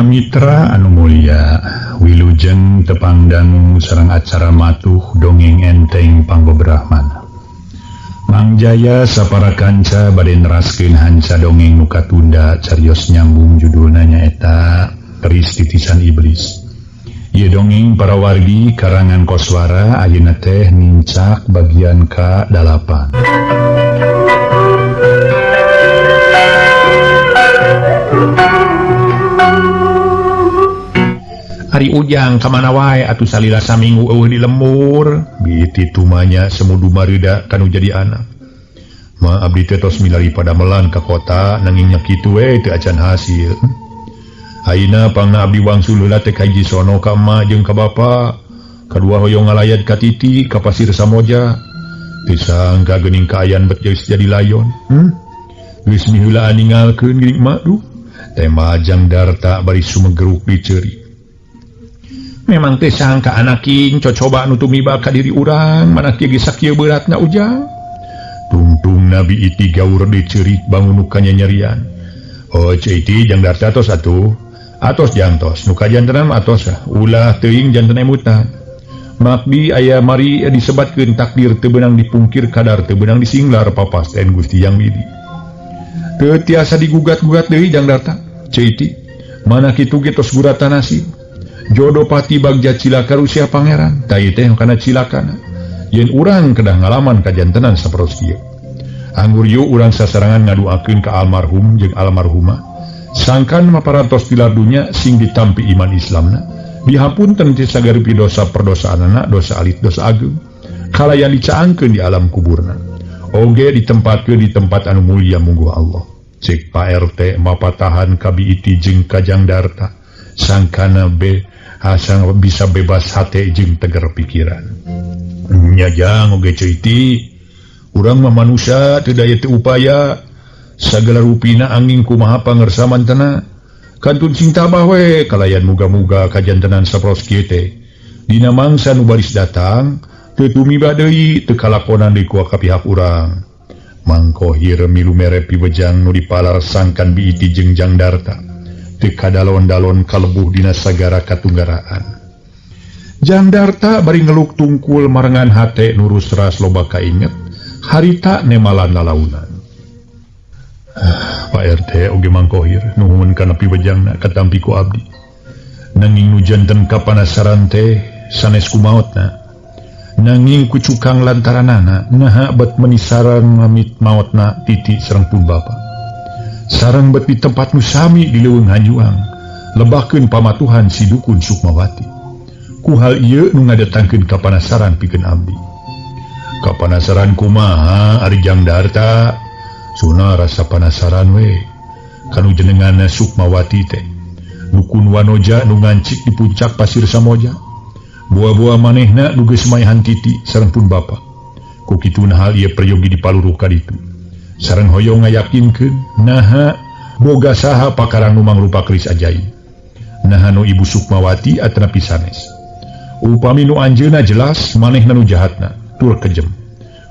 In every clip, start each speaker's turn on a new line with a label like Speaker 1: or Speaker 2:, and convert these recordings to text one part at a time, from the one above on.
Speaker 1: Para mitra anu mulia, wilujeng tepang dangu sareng acara matuh dongeng enteng pangbebrahmana. Mang Jaya sapara kanca bade neraskeun hanca dongeng nu katunda carios nyambung judulna nyaeta Keris Titisan Iblis. Ieu dongeng para wargi karangan Koswara ayeuna teh nincak bagian ka-8. Ari Ujang kamana wae atuh salila saminggu eueuh di lembur. Biti tumanya semudu marida kanu jadi anak. Ma abdi teh tos milari padamelan ka kota nanging nya kitu we teu acan hasil. Ayeuna pangna abdi wangsul heula teh ka hiji sono ka emak jeung ka bapa. Kadua hoyong ngalayat ka Titi ka Pasir Samoja. Teu sangka geuning kaayaan bet geus jadi layon. Geus miheulaan ningalkeun geuning emak duh. Tema Jang Darta bari sumegeruk diceuri. Memang teh sangka anaking cocoba nu tumiba ka diri urang mana kieu geus sakieu beratna Ujang. Tungtung Nabi Iti gaur diceurik bangun nu kanyanyerian. Oh Ceu Iti Jang Darta tos atuh. Atos jantos nu kajantenan atos ulah teuing janten emutan. Makbi aya mari disebatkeun takdir teu beunang dipungkir kadar teu beunang disinglar papasten Gusti Yang Widi. Teu tiasa digugat-gugat deui Jang Darta. Ceu Iti mana kitu ge tos guratan nasib. Jodoh pati bagja cilaka usia pangeran tai teh kana cilakana. Yen urang kedah ngalaman kajantenan sapertos kieu. Anggur yuk urang sasarangan ngaduakeun ka almarhum jeung almarhumah. Sangkan maparantos tilar dunya sing ditampi iman Islamna. Dihapunten ti sagaripi dosa perdosaanana, dosa alit, dosa ageung. Kalayan dicaangkeun di alam kuburna. Oge ditempatkeun di tempat anu mulia mungguh Allah. Cek Pak RT mapatahan ka Bi Iti jeung ka Jang Darta. Sangkana be asang bisa bebas hate jeung teger pikiran. Nya jang oge Ceu Iti, urang mah manusia teu daya teu upaya. Sagala rupina angin kumaha pangersa mantena. Kantun sing tabah we kalayan muga-muga kajantenan saperos kieu teh. Dina mangsa nu baris datang teu tumiba deui teu kalakonan deui ku ka pihak urang. Mangkohir milu mere piwejang nu dipalar sangkan Bi Iti jeung Jang Darta. Teu kadalon-dalon kalebuh dina sagara katunggaraan. Jang Darta bari ngeluk tungkul marengan hate nurus ras loba kainget harita nemalan lalaunan. Pak RT oge Mangkohir nuhun kana piwejangna katampi ku abdi. Nanging nu janten kapanasaran teh sanes kumaotna. Nanging ku cukang lantaranana naha bet menisarang ngamit maotna Titi sareng pun bapa. Sareng bet di tempat nu sami di leuweung hanjuang lebahkeun pamatuhan si dukun Sukmawati. Ku hal ieu nu ngadatangkeun kapanasaran pikeun abdi. Kapanasaran kumaha ari Jang Darta? Suna rasa panasaran we kanu jenenganna Sukmawati teh. Dukun Wanoja nu ngancik di puncak Pasir Samoja. Buah-buah manehna nu geus maehan Titi sareng pun bapa. Ku kituna hal ieu peryogi dipaluruh ka ditu. Sareng hoyong ngayakinkeun naha boga saha pakarang nu mangrupa keris ajaib. Naha nu Ibu Sukmawati atanapi sanes. Upami nu anjeunna jelas manehna nu jahatna tur kejem.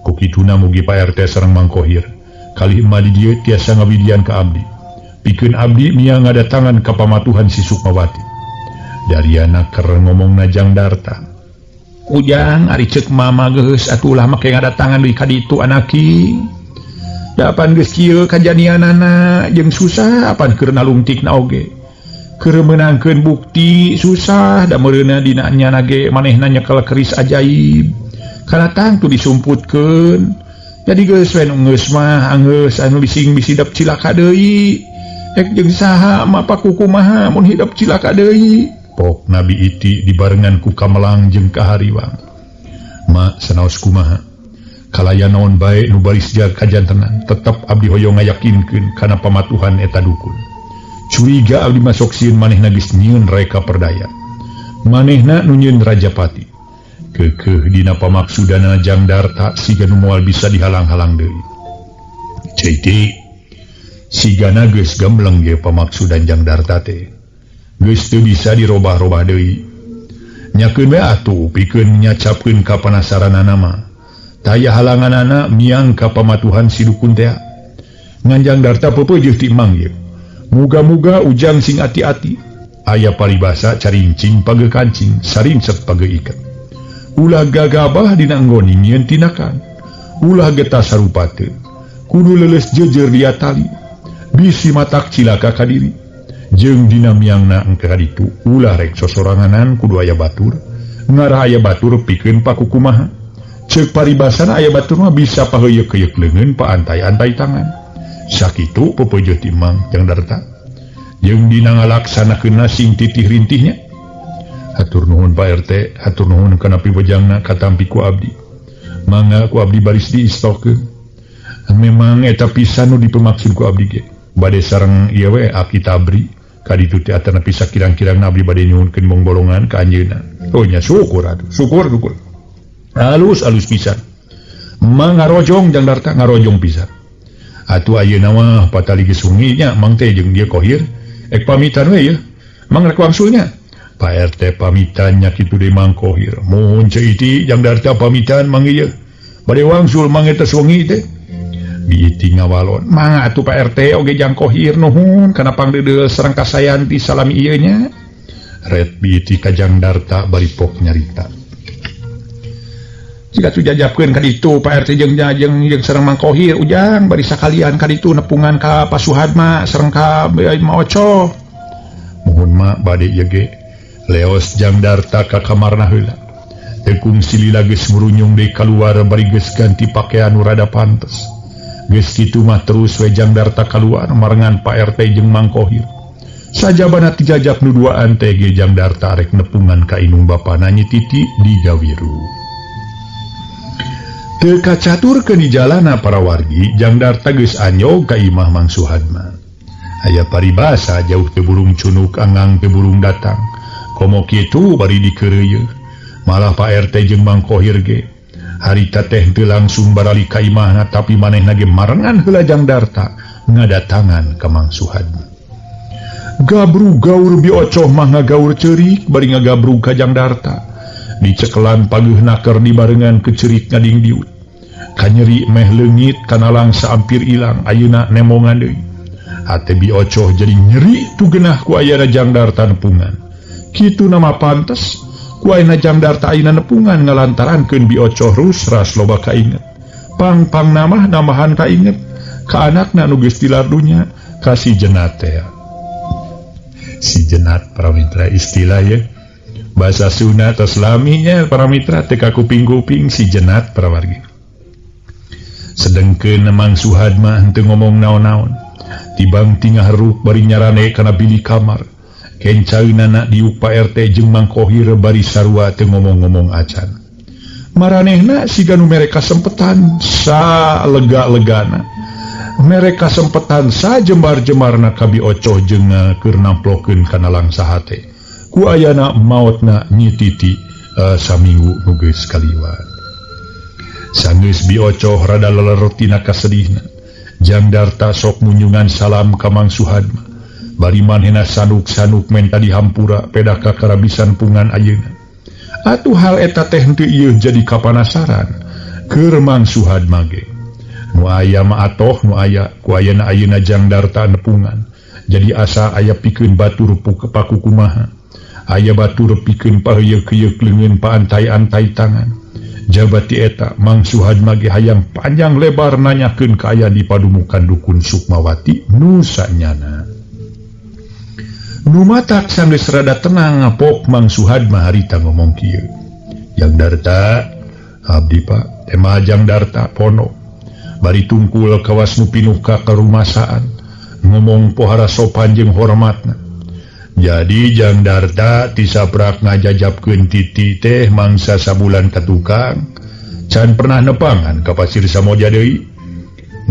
Speaker 1: Ku kituna mugi Pak RT sareng Mangkohir kalih emak di dieu tiasa ngawidian ka abdi. Pikeun abdi mia ngadatangan ka pamatuhan si Sukmawati. Dariana keur ngomongna Jang Darta. Ujang ari ceuk mama geus atuh ulah make ngadatangan deui ka ditu anaki. Dapan geus kieu kajadianana jeung susah apan keur nalungtikna oge. Keur meunangkeun bukti susah da meureunna dina nyana ge manehna nyekel keris ajaib. Kana tangtu disumputkeun. Jadi geus we nu geus mah anggeus anu bising bisi hidep cilaka deui. Ek jeung saha mapa kukumaha mun hidep cilaka deui. Pok Nabi Iti dibarengan ku Kamelang jeung Kahariwang. Ma sanaos kumaha? Kalayan naon bae nu baris jaga kajantenan, tetep abdi hoyong ngayakinkeun kana pamatuhan eta dukun. Curiga abdi masok sieun manehna geus nyieun reka perdaya. Manehna nu nyieun Rajapati. Kekeh dina pamaksudana Jang Darta siga nu moal bisa dihalang-halang deui. Ceu Iti sigana geus gembleng ge pamaksudan Jang Darta teh. Geus teu bisa dirobah-robah deui. Nyakeun we atuh pikeun nyacapkeun ka panasaranana mah. Taya halanganana miang ka pamatuhan si dukun teh. Ngan Jang Darta peupeujeuh ti emang ieu. Muga-muga Ujang sing ati-ati. Aya paribasa carincing page kancing, sarincet page iket. Ulah gagabah dina anggoni nyieun tinakan. Ulah getah sarupate. Kudu leuleus jeujeur diatali. Bisi matak cilaka ka diri. Jeung dina miangna engke ka ditu, ulah rek sosoranganan kudu aya batur. Ngarah aya batur pikeun pakukumaha. Ceuk paribasana aya batur mah bisa paheuyeuk-heuyeuk leungeun paantai-antai tangan. Sakitu pepeujeuh ti Mang Jang Darta. Jeung dina ngalaksanakeunna sing titih rintihnya. Hatur nuhun Pak RT, hatur nuhun kana piwejangna katampi ku abdi. Mangga ku abdi baris diistokeun. Memang eta pisan nu dipemaksud ku abdi ge. Bade sareng ieu we aki tabri ka ditu teh atanapi sakirang-kirangna abdi bade nyuhunkeun bongbolongan ka anjeunna. Oh nya syukur atuh, syukur syukur. Alus alus pisan. Mang ngarojong Jang Darta ngarojong pisan. Atuh ayeuna mah patali geus wengi nya Mang teh jeung dia Kohir. Ek pamitan we yeuh. Mang rek wangsulnya. Pak RT pamitan nya kitu deui Mang Kohir. Muhun ceu Iti Jang Darta pamitan Mang ieu. Bade wangsul Mang eta wengi teh. Biiti ngawalon. Mang atuh Pak RT oge Jang Kohir nuhun kana pangdeudeuh sareng kasayanti salami ieu nya. Ret biiti ka Jang Darta bari pok nyarita. Jika tu jajapkeun ka ditu Pak RT jeung jeung sareng Mang Kohir ujang bari sakalian ka ditu nepungan ka Pak Suhadma sareng ka Ma Oco. Muhun ma bade ieu ge. Leos Jang Darta ka kamarna heula. Teu kungsi lila geus murunyung deui kaluar bari geus ganti pakaian nu rada pantes. Geus kitu mah terus we Jang Darta kaluar marengan Pak RT jeung Mang Kohir. Sajabana ti jajap nu duaan teh ge Jang Darta rek nepungan ka indung bapana Nyi Titi di Gawiru. Teu kacaturkeun di jalana para wargi, Jang Darta geus anyog ka imah Mang Suhadma. Aya paribasa jauh teu burung cunuk angang teu burung datang. Komo kitu bari dikeureuyeun. Malah Pak RT jeung Mang Kohir ge harita teh teu langsung barali ka imahna tapi manehna ge marengan heula Jang Darta ngadatangan ka Mang Suhadma. Gabru gaur Bi Ocoh mah ngagaur ceurik bari ngagabrug ka Jang Darta. Dicekelan pageuhna keur dibarengan kecerik ngadingdiut. Kanyeri meh leungit kana langsa ampir ilang ayeuna nemongan deui. Hate Bi Ocoh jadi nyeri tu genah ku ayana Jang Darta nepungan. Kitu nama pantes ku ayana Jang Darta ayeuna nepungan ngalantarankeun Bi Ocoh rusras loba kainget. Pang-pang namah namahan kainget ka anakna nu geus tilar dunya ka si Jenat teh. Si Jenat para mitra istilah ya. Bahasa Sunda tos laminya para mitra teh kakuping-kuping si Jenat para wargi. Sedengkeun Mang Suhadma henteu ngomong naon-naon. Tibang tingah ruk bari nyarane kana bilik kamar. Kencaeunana diuk Pak RT jeung Mang Kohir bari sarua teu ngomong-ngomong acan. Maranehna siga nu mere kasempetan salega-legana. Mere kasempetan sajembar-jemarna ka Bi Ocoh jeung keur namplokeun kana langsa hate. Ku ayana maotna Nyi Titi saminggu nu geus kaliwat. Sanggeus Bi Ocoh rada leler tina kasedihna. Jang Darta sok munyungan salam ka Mang Suhadma. Bari manehna sanuk-sanuk menta dihampura pedah kakarabisan pungan ayeuna. Atuh hal eta teh henteu ieu jadi kapanasaran keur Mang Suhadma ge. Nu aya mah atoh nu aya ku ayana ayeuna Jang Darta nepungan. Jadi asa aya pikeun batur pakukumaha. Aya batur pikeun paheuyeuk-heuyeuk leungeun paantai-antai tangan. Jabati eta Mang Suhadma ge hayang panjang lebar nanyakeun kaayaan di padumukan dukun Sukmawati nu sanyana. Nu matak sanggeus rada tenang ngapok Mang Suhadma harita ngomong kieu. Jang Darta, abdi Pak, tema Jang Darta pono. Bari tungkul kawas nu pinuh ka karumasaan, ngomong pohara sopan jeung hormatna. Jadi Jang Darta tisaprak ngajajapkeun Titi teh mangsa sabulan ka tukang. Can pernah nepangan ka Pasir Samoja deui.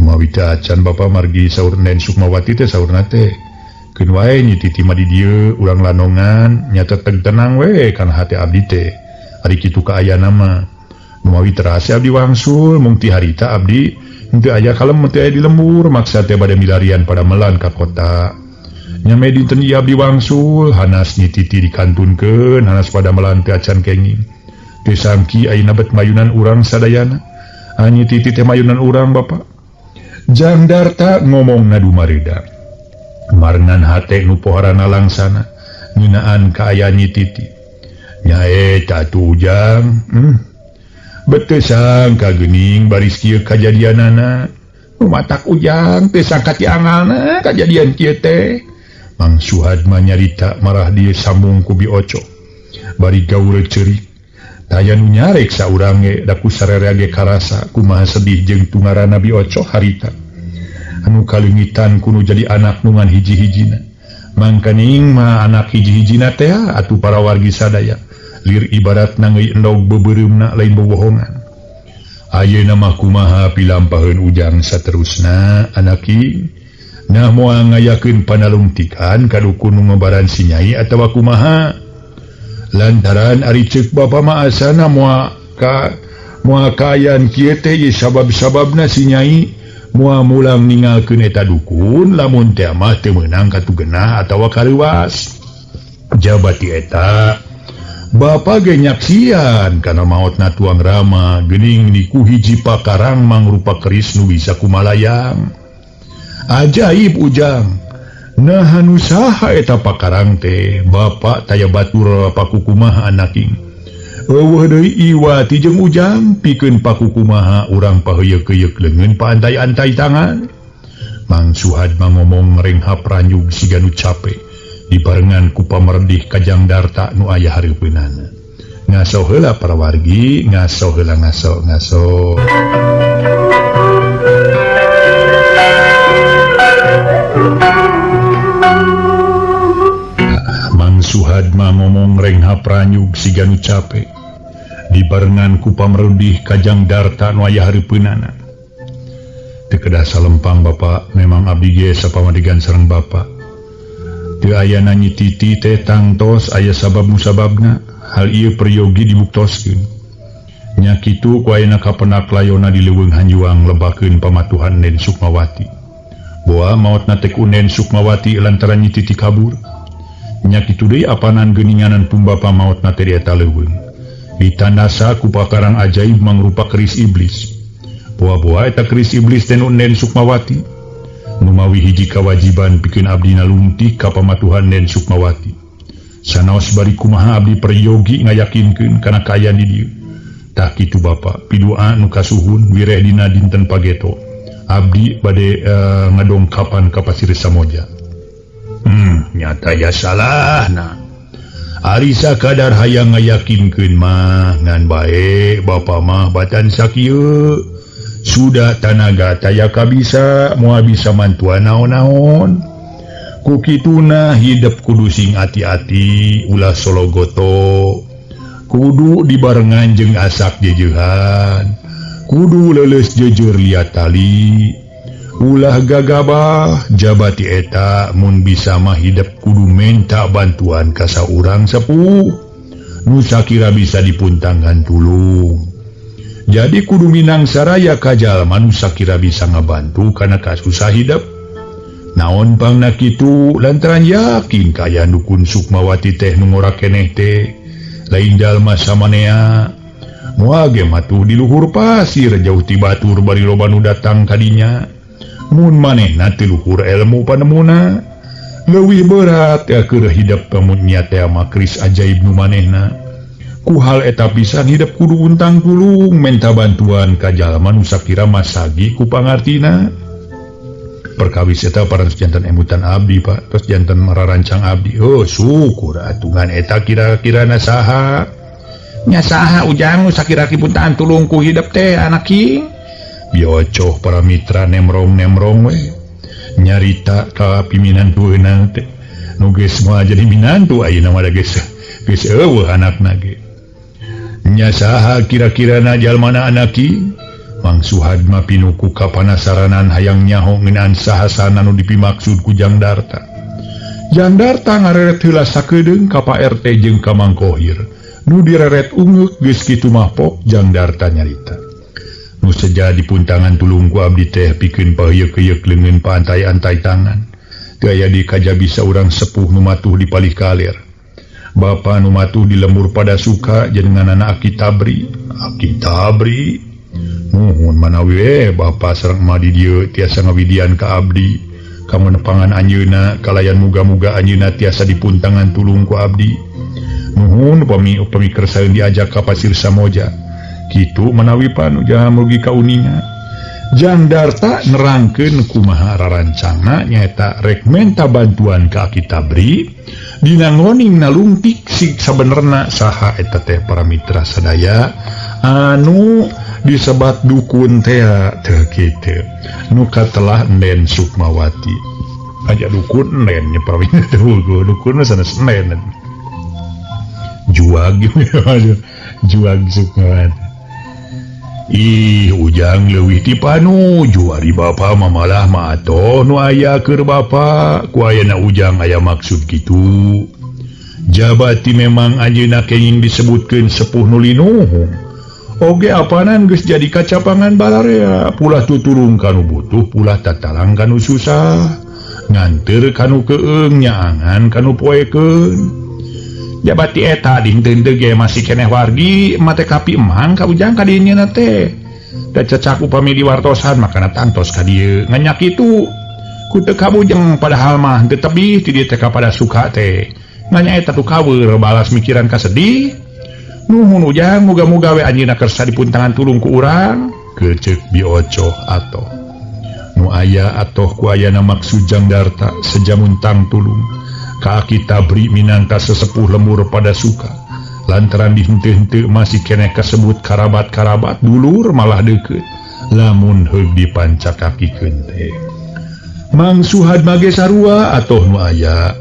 Speaker 1: Mawi teh acan bapa margi saur Nen Sukmawati teh saurna teh. Keun wae Nyi Titi mah di dieu urang lanongan nya teteg tenang we kana hate abdi teh. Ari kitu kaayana mah. Mawi terase abdi wangsul mung ti harita abdi henteu aya kalem teu aya di lembur maksa teh bade milarian pada melan ka kota. Nyame dinten ieu abdi wangsul hanas Nyi Titi dikantunkeun hanas pada melan teu acan kenging. Teu sangki ayeuna bet mayunan urang sadayana. Nyi Titi teh mayunan urang bapa. Jang Darta ngomong ngadu mareda. Marengan hate nu poharana langsana. Ngeunaan kaayaan Nyi Titi. Nyaeta atuh Ujang. Beteu sangka geuning baris kieu kajadianana. Matak Ujang teu sangka ti angalna kajadian kieu teh. Mang Suhad mah nyarita marah dieu sambung ku Bi Oco. Bari gaul ceurik. Taya nu nyarek saurang ge da ku sararea ge karasa kumaha sedih jeung tungarana Bi Oco harita. Anu kaleungitan kudu jadi anak nu ngan hiji-hijina. Mangkaning mah anak hiji-hijina teh atuh para wargi sadaya. Lir ibarat nangeuy endog beubeureumeuna lain bobohongan. Ayeuna mah kumaha pilampaheun Ujang saterusna anaki. Nah moal ngayakeun panalungtikan ka dukun nu ngobaran si Nyai atawa kumaha. Lantaran ari ceuk bapa mah asana moal ka moal kaayaan kieu teh ye sabab-sababna si Nyai moal mulang ningalkeun eta dukun lamun teh mah teu meunang katugenah atawa kareuwas. Jabati eta bapa ge nyaksian kana maotna tuang Rama geuning niku hiji pakarang mangrupa keris nu bisa kumalayang. Ajaib Ujang. Nah anu saha eta pakarang teh bapa taya batur pakukumaha anaking. Eueuh deui Iwati jeung Ujang pikeun pakukumaha urang paheuyeuk-heuyeuk leungeun paantai-antai tangan. Mang Suhad mah ngomong renghap ranyug siga nu cape dibarengan ku pamerdih Kajang Darta nu aya hareupeunana. Ngaso heula para wargi, ngaso heula ngaso ngaso. Mang Suhad mah ngomong renghap ranyug siga nu cape dibarengan ku pamerdih Kajang Darta nu aya hareupeunana. Teu kedah salempang Bapak, memang abdi ge sapamadigan sareng Bapak. Teu aya Nyi Titi teh tangtos aya sabab musababna, hal ieu peryogi dibuktoskeun. Nya kitu ku ayeuna kapenak layona di leuweung hanjuang lebakeun pamatuhan Nen Sukmawati. Boa maotna teh ku Nen Sukmawati lantaran Nyi Titi kabur. Nya kitu deui apanan geuninganan pun bapa maotna teh di eta leuweung. Ditandasa ku pakarang ajaib mangrupa keris iblis. Boa-boa eta keris iblis teh nu Nen Sukmawati. Numawi hiji kawajiban pikeun abdi nalungtik ka pamatuhan Nen Sukmawati. Sanaos bari kumaha abdi peryogi ngayakinkeun kana kaayaan di dieu. Tah kitu Bapa, pidua nu kasuhun wireh dina dinten pageto. Abdi bade ngadongkapan ka Pasir Samoja. Nyata ya salahna. Ari sakadar hayang ngayakinkeun mah ngan bae Bapa mah batan sakieu. Sudah tanaga taya kabisa moal bisa mantuan naon-naon. Ku kituna hidep kudu sing ati-ati ulah sologoto. Kudu dibarengan jeung asak jejeuhan. Kudu leuleus jeujeur liat tali. Ulah gagabah jabati eta mun bisa mah hidep kudu menta bantuan ka saurang sepuh. Nu sakira bisa dipuntangan tulung. Jadi kudu minang saraya ka jalma nu sakira bisa ngabantu kana kasusah hidep. Naon pangna kitu lantaran yakin kaya dukun Sukmawati teh nu ngora keneh teh lain jalma samanea. Moal ge matuh di luhur pasir jauh ti batur bari loba nu datang kadinya. Mun manehna teu luhur ilmu panemuna leuwih berat keur hidep pamun nya teh mah keris ajaib nu manehna. Ku hal eta pisan hidep kudu untang tulung menta bantuan ka jalma nu sakira masagi ku pangartina. Perkawis eta parantos janten emutan abdi Pak, tos janten mararancang abdi. Oh syukur atuh ngan eta kira-kirana saha? Nya saha Ujang nu sakira kipuntaan tulung ku hidep teh anaki? Biocoh para mitra nemrong-nemrong we nyarita ka piminantueuna teh. Nu geus moal jadi minantu ayeuna mah da geus geus eueuh anakna ge. Nya saha kira-kirana jalmana anaki? Mang Suhad mah pinuku kapanasaranan hayang nyaho ngeunaan sahasana nu dipimaksud ku Jang Darta. Jang Darta ngareret heula sakedeung ka Pak RT jeung ka Mang Kohir. Nu direret ungeuk geus kitu mah pok Jang Darta nyarita. Nu seja dipuntangan tulung ku abdi teh pikeun paheuyeuk-heuyeuk leungeun paantai-antai tangan. Teu aya di kajabi saurang sepuh nu matuh di palih kaler. Bapa nu matuh di lembur pada suka jenenganana Aki Tabri. Aki Tabri muhun manawi bapa sareng emak di dieu tiasa ngawidian ka abdi. Kanggo nepangan anjeunna kalayan muga-muga anjeunna tiasa dipuntangan tulung ku abdi. Nuhun upami upami kersaeun diajak ka Pasir Samoja. Kitu manawi panu jaha mugi kauninga. Jang Darta nerangkeun kumaha rarancangna nyaeta rek menta bantuan ka Aki Tabri dina ngoning nalungtik sig sabenerna saha eta teh para mitra sadaya anu disebat dukun tea teu kitu nu katelah Enden Sukmawati aja dukun Enden nya para mitra dukun mah sanes Enden juag juag Sukmawati. Ih Ujang leuwih ti panu juari bapa mamalah mah atoh nu aya keur bapa ku ayana Ujang aya maksud kitu. Jabati memang anjeunna kenging disebutkeun sepuh nu linuhung. Oge apanan geus jadi kacapangan balarea pulah tuturung kanu butuh pulah tatalang kanu susah nganteur kanu keung nyaangan kanu poekeun. Jabati eta dinten teu ge masih keneh wargi mate kapi emang ka Ujang ka dieu nyeuna teh. Da cecak upami diwartosan makana tangtos ka dieu nganyak kitu. Ku teu kabujeng padahal mah teu tebih ti dieu teh kapada suka teh. Nganya eta tu kaweur balas mikiran kasedih. Nuhun Ujang muga-muga we anjeunna kersa dipuntangan tulung ku urang. Keceuk biocoh atoh. Nu aya atoh ku ayana maksud Jang Darta sejamuntang tulung. Ka Aki Tabri minangka sesepuh lembur pada suka lantaran dihenteu-henteu masih keneh kasebut karabat-karabat dulur malah deukeut lamun heug dipancakakikeun teh. Mang Suhad mage sarua atoh nu aya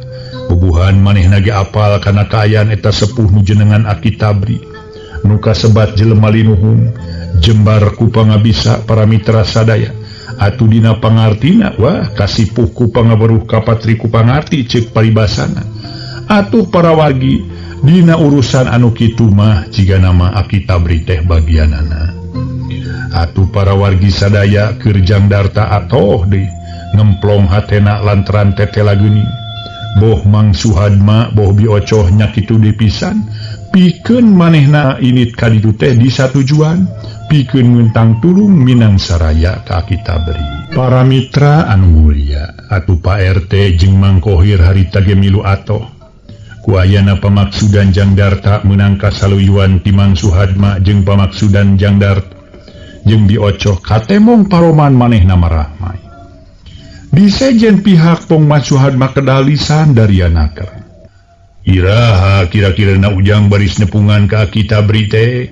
Speaker 1: bubuhan manehna ge apal kana kaayaan eta sepuh nu jenengan Aki Tabri nu kasebat jelema linuhung jembar ku pangabisa para mitra sadaya. Atuh dina pangartina wah kasipuh ku pangaweruh kapatri ku pangarti ceuk paribasana. Atuh para wargi dina urusan anu kitu mah jiga nama Aki Tabri teh bagianana. Atuh para wargi sadaya keur Jang Darta atoh deui ngemplong hatena lantaran tetela geuning. Boh Mang Suhadma boh biocoh nya kitu deui pisan pikeun manehna init ka ditu teh disatujuan pikeun ngentang tulung minang saraya ka Aki Tabri. Para mitra anu mulia atuh Pak RT jeung Mang Kohir harita ge milu atoh. Ku ayana pamaksudan Jang Darta meunang kasaluyuan ti Mang Suhadma jeung pamaksudan Jang Darta jeung biocoh katemong paroman manehna marahmai. Disejen pihak pong Mang Suhadma kedalisan dari anaker. Iraha kira-kira na Ujang baris nepungan ka Aki Tabri teh.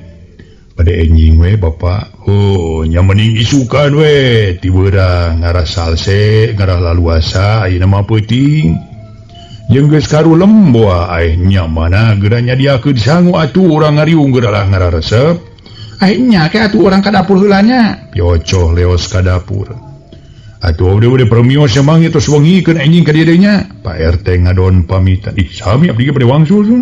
Speaker 1: Pada enjing we bapak. Oh nya mending isukan we ti beurang ngarah salse ngarah laluasa ayeuna mah peuting. Jeung geus karulem boa aeh nya mana geura nyadiakeun sangu atuh urang ngariung geura lah ngararesep. Aeh nya ke atuh urang ka dapur heula nya. Piocoh leos ka dapur. Atuh udah permios emang tos wengi keun enjing ka dieu deui nya. Pak RT ngadon pamitan. Ih sami abdi ge bade wangsul sun.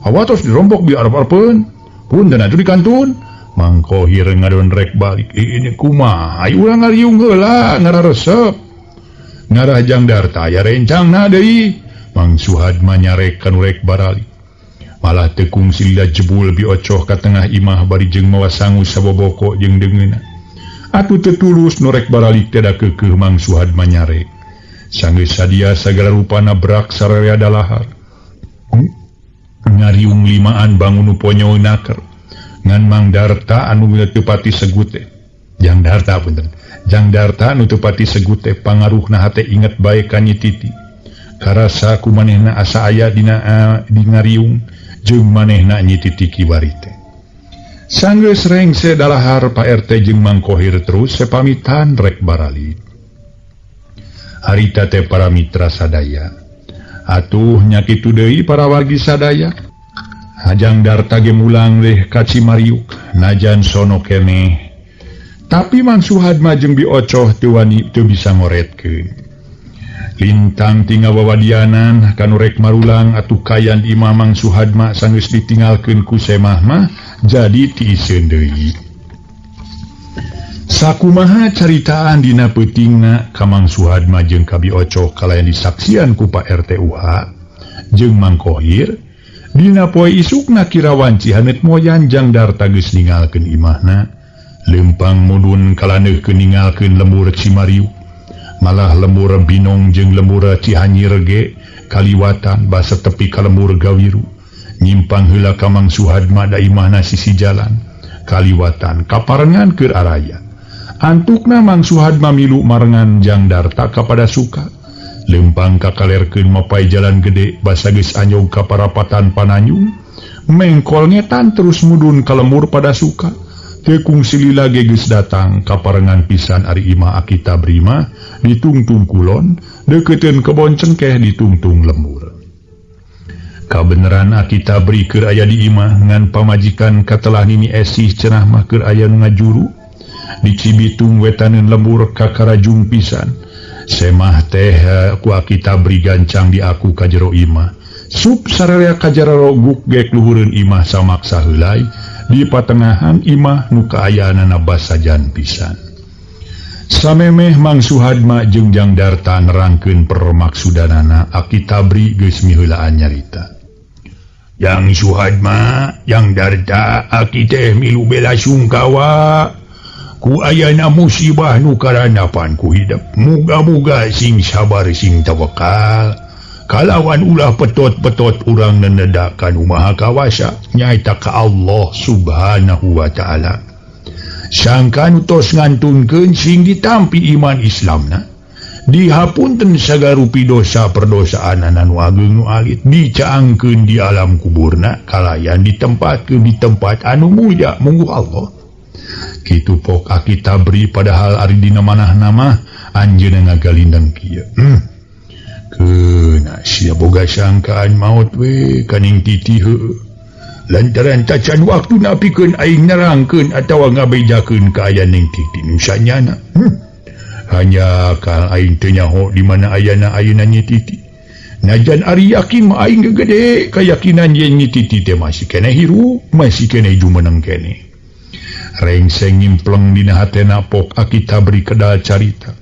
Speaker 1: Hawa tos dirombok bi arep-arepeun. Punten atuh di kantun. Mang Kohir ngadon rek balik. Ini kumaha ayo urang ngariung heula ngararesep. Ngarah Jang Darta aya rencangna deui. Mang Suhad mah nyarek kanu rek baralik. Malah teu kungsi lila jebul biocoh ka tengah imah bari jeung mawa sangu saboboko jeung deungeunna. Atuh teu tulus nu rek baralik teh da keukeuh Mang Suhad mah nyarek. Sanggeus sadia sagala rupana brak sararea dalahar. Ngariung limaan bangun nu ponyo naker. Ngan Mang Darta anu teu pati segut teh. Jang Darta punten. Jang Darta anu teu pati segut teh pangaruhna hate inget bae ka Nyi Titi. Karasa ku manehna asa aya dina di ngariung jeung manehna Nyi Titi kiwari teh. Sanggeus rengse dalahar Pak RT jeung Mang Kohir terus sepamitan rek baralik. Harita teh para mitra sadaya. Atuh nya kitu deui para wargi sadaya. Hajang Darta ge mulang leh ka Cimariuk najan sono keneh. Tapi Mang Suhad mah jeung biocoh teu wani teu bisa ngoretkeun. Lintang tinggal wawadianan kanu rek marulang atuh kayan imah Mang Suhadma sanggeus ditinggalkeun ku semah mah jadi tiiseun deui. Sakumaha caritaan dina peutingna ka Mang Suhadma jeung ka Biocoh kalayan disaksian ku Pak RT UH jeung Mang Kohir dina poe isukna kira wanci haneut moyan Jang Darta geus ninggalkeun imahna leumpang mudun kalaneuhkeun ninggalkeun lembur Cimariuk. Malah lembur Binong jeung lembur Cihanyir ge kaliwatan basa tepi ka lembur Gawiru. Nyimpang heula ka Mang Suhadma da imahna sisi jalan. Kaliwatan kaparengan keur araya. Antukna Mang Suhadma milu marengan Jang Darta ka Padasuka. Lempang kakalerkeun mapai jalan gede basa geus anyog ka parapatan Pananyung. Mengkol ngetan terus mudun ka lembur Padasuka. Teu kungsi lila ge geus datang kaparengan pisan ari imah Aki Tabri mah ditungtung kulon deukeutkeun kebon cengkeh ditungtung lembur. Kabeneran Aki Tabri keur aya di imah ngan pamajikan katelah Nini Esih cenah mah keur aya nu ngajuru. Di Cibitung wetaneun lembur kakarajung pisan. Semah teh ku Aki Tabri gancang diaku ka jero imah. Sup sararea ka jero guk gek luhureun imah samaksa heulai di patengahan imah nu kaayaanana basajan pisan. Samemeh Mang Suhadma jeung Jang Darta nerangkeun permaksudanana, Aki Tabri geus miheulaan nyarita. Jang Suhadma, Jang Darta, aki teh milu bela sungkawa ku ayana musibah nu karanapan ku hidep. Muga-muga sing sabar sing tawakal. Kalawan ulah petot-petot urang nenedakan Maha Kawasa nyaeta ka Allah Subhanahu wa ta'ala. Sangkan tos ngantunkeun sing ditampi iman Islamna, dihapunten sagarupi dosa perdosaanana nu ageung nu alit, dicaangkeun di alam kuburna kalayan ditempatkeun di tempat anu mulia mungguh Allah. Kitu pok Aki Tabri padahal ari dina manahna mah anjeunna ngagalindeng kieu. Keuna sia boga sangkaan maot we kaning titi heueuh. Lantaran tacan waktu napikeun aing nerangkeun atawa ngabejakeun kaayaan ning titi nu sanyana. Hanya kal aing teu nyaho di mana ayana ayeuna nyi titi. Najan ari yakin mah aing gede kayakinan yen nyi titi teh masih keneh hirup, masih keneh jumeneng keneh. Rengseng ngimpleng dina hatena pok Aki Tabri kedal carita.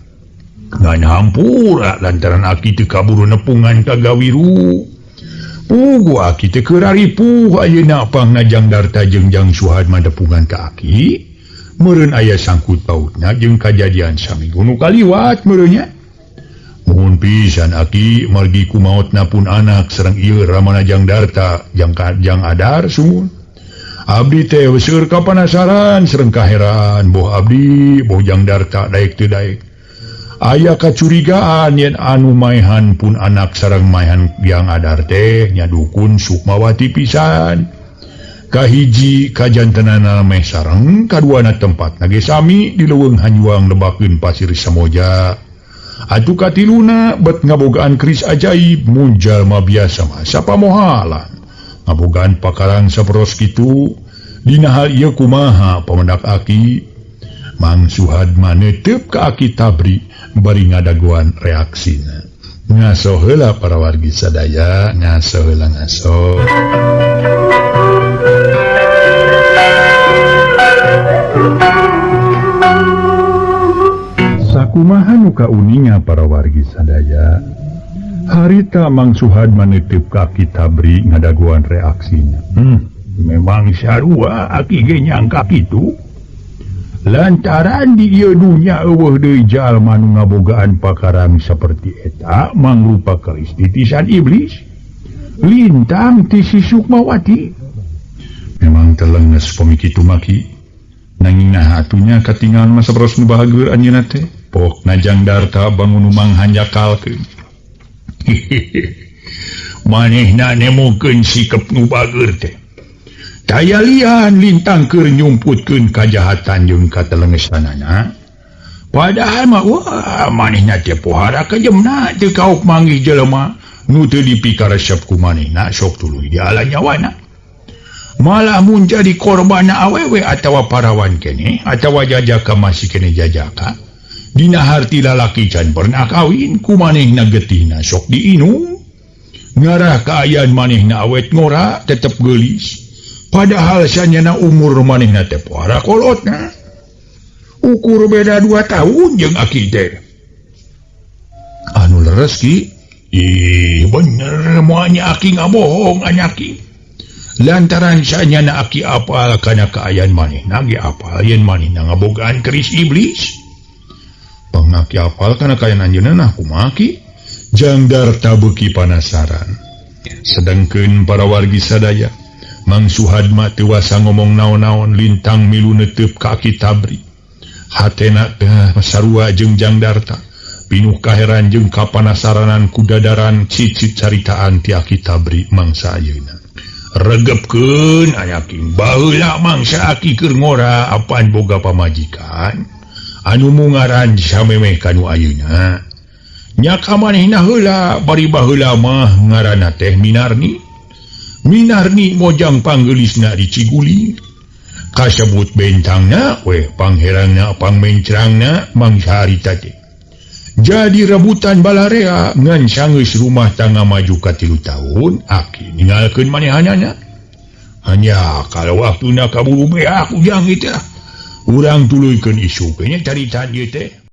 Speaker 1: Ngan hampura lantaran aki teu kaburu nepungan ka Gawiru. Pugu aki teu keur ripuh ayeuna pangna Jang Darta jeung Jang Suhadma nepungan ka aki. Meureun aya sangkut pautna jeung kajadian saminggu nu kaliwat meureunnya. Muhun pisan aki margi ku maotna pun anak sareng ieu ramana Jang Darta jang Jang Adar sumur. Abdi teh seueur kapanasaran sareng kaheran boh abdi boh Jang Darta daek teu daek. Aya kacurigaan yen anu maehan pun anak sareng maehan Jang Adar teh nya dukun Sukmawati pisan. Kahiji kajantenana meh sareng kaduana tempatna ge sami di leuweung Hanyuang lebakeun pasir Samoja. Atuh katiluna bet ngabogaan keris ajaib mun jalma biasa mah sapamohalan. Ngabogaan pakarang saperos kitu dina hal ieu kumaha pamendak aki? Mang Suhadma netep ka Aki Tabri bari ngadaguan reaksina. Ngaso heula para wargi sadaya, ngaso heula ngaso. Sakumaha nu kauninga para wargi sadaya, harita Mang Suhadma netep ka Aki Tabri ngadaguan reaksina. Memang sarua aki ge nyangka kitu. Lantaran di ieu dunya eueuh deui jalma nu ngabogaan pakarang saperti eta mangrupa keris titisan iblis lintang ti si Sukmawati. Memang telenges pemikitu maki nanging naha atunya katingalan mah saperos nu bahagur anjeunna teh. Pokna Jang Darta bangun umang hanjakalkeun. Manehna nemukeun sikep nu bager teh. Daya lian lintang keur nyumputkeun kajahatan jeung katelengesanana. Padahal mah wah manehna teh pohara kejemna teu kaok manggih jelema nu teu dipikaresep ku manehna sok tuluy diala nyawana. Malah mun jadi korbanna awewe atawa parawan keneh atawa jajaka masih keneh jajaka. Dina harti lalaki can pernah kawin ku manehna getihna sok diinum. Ngarah kaayaan manehna awet ngora tetep geulis. Padahal sanyana umur manehna teh pohara kolotna. Ukur beda 2 tahun jeung aki teh. Anu leres ki? Ih, bener moalnya aki ngabohong anyaki. Lantaran sanyana aki apal kana kaayaan manehna ge apal yen manehna ngabogaan keris iblis. Pangaki apal kana kaayaan anjeunna nah kumaha Ki? Jang Darta beuki panasaran. Sedangkeun para wargi sadaya Mang Suhadma teu wasa ngomong naon-naon lintang milu neteup ka Aki Tabri. Hatena teh sarua jeung Jang Darta. Pinuh kaheran jeung kapanasaranan kudadaran cicit caritaan ti Aki Tabri mangsa ayeuna. Regepkeun aya king baheula mangsa aki keur ngora apaan boga pamajikan anu mungaran samemeh kanu ayeuna. Nya ka manehna heula bari baheula mah ngaranna teh Minarni. Minarni mojang panggelisna di Ciguli. Kasebut bentangna weh pangherangna pangmencrangna mangsa harita teh. Jadi rebutan balarea ngan sanggeus rumah tangga maju ka 3 tahun aki ninggalkeun manehanana. Hanya kalau waktuna kaburu beak ujang ieu teh. Urang tuluykeun isuk nya caritaan ieu teh.